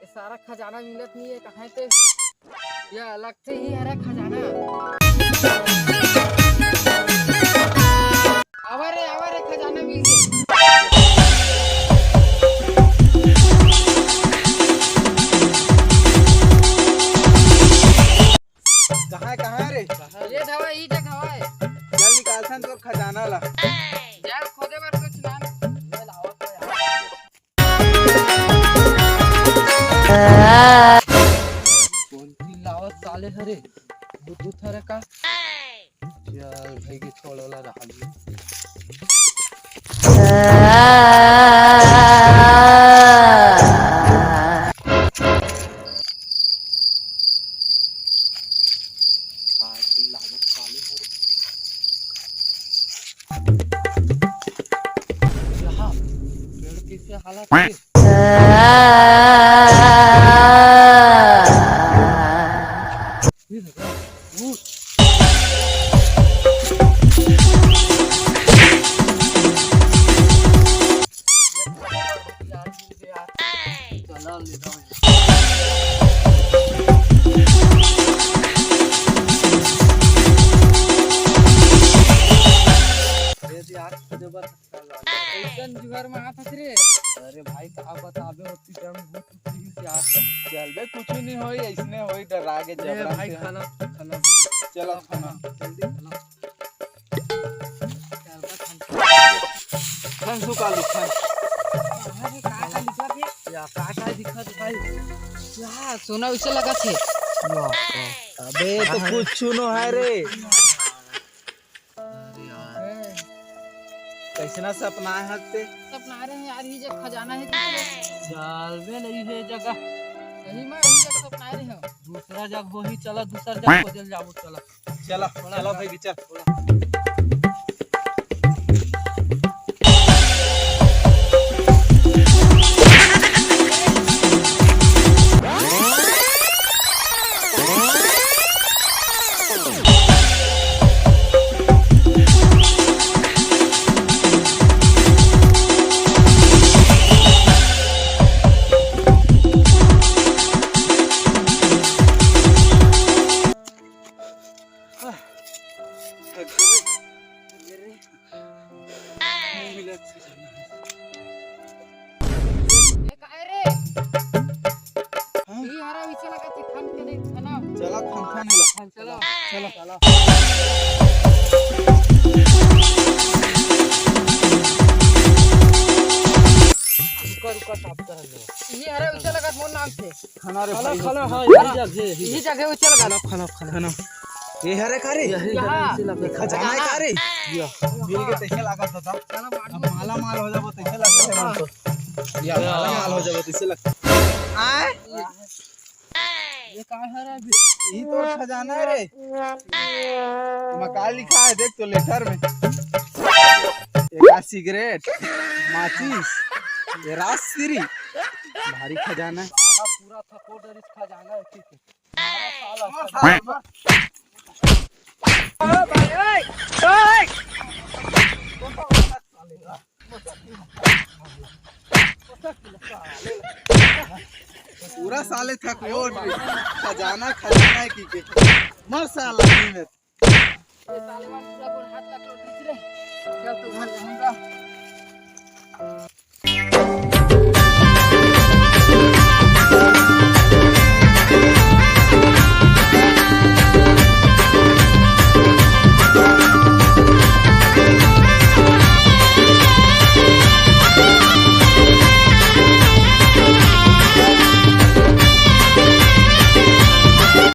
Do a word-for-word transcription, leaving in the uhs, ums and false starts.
सारा खजाना मिलत नहीं है, कहाँ ते? या लगथे ही हरे खजाना। आवा रे, आवा रे, खजाना मिल गे। कहाँ है, कहाँ है रे? ये धवा, ई जगह है। चल निकालथन तोर खजाना ला। यार, खोदे बर कुछ ना। कौन चीज लावत साले हरे? बुद्धू थरे का? चल भाई के छोड़ वाला रहा। आज लावत साले हरे। यहाँ पेड़ कैसे हालत है? अरे यार, खुदे बर कैसन जुगाड़ में हाथ हस रे? अरे भाई, का बताबे, होती जंग भूत उठी यार। चल बे, कुछ नहीं होई, ऐसने होई, डरा के ए जबरन भाई, से। खाना, खाना। चलो, खाना। जल्दी खाना। खान सुखा ली, खान। अरे, का, का लिखा थे? या, का, का लिखा थे भाई? या, सोना उसे लगा थे। अबे, तो कुछ सुनो है रे। कैसना सपना है हकते? सपना रहे यार, ये जो खजाना है किसको? जालबे नहीं है जगह। सही में यही जगह सपना रहे हो। दूसरा जगह वही चला, दूसरा जगह खोजल जाबो, चला। चला, चला भाई, चल। ए, काय रे? हाँ? ई हरा पीछे लगा थे, खान के नहीं खाना। चला, खान खाने ला। चलो। चलो। रुका, रुका, साफ कर लो। ई हरा पीछे लगा मोर नाम से। खाना रे खाना, भाई, खाना, खाना। हाँ, यही जगह है, यही यही जगह। जगह पीछे लगा। खाना, खाना, खाना। ये हरे का रे? यही यहाँ। जगह पीछे लगा। खजाना है का रे? या। मिल के कैसे लागत होता? अब माला माल हो जाबो, कैसे लगता है मन तो? या माला माल हो जाबो, कैसे लगता? आय? ये का है रे अभी? ई तोर खजाना है रे। एमा का लिखा है देख तो लेटर में। एक सिगरेट, माचिस, ये राजश्री, भारी खजाना है। साला पूरा थको डरिस खजाना है, ठीक है। पूरा साले थक वो खजाना, खजाना है की के। मर साला नींद। ये साले वाला पूरा गोड़ हाथ लग लो, ठीक रे। चल तो घर जाऊंगा।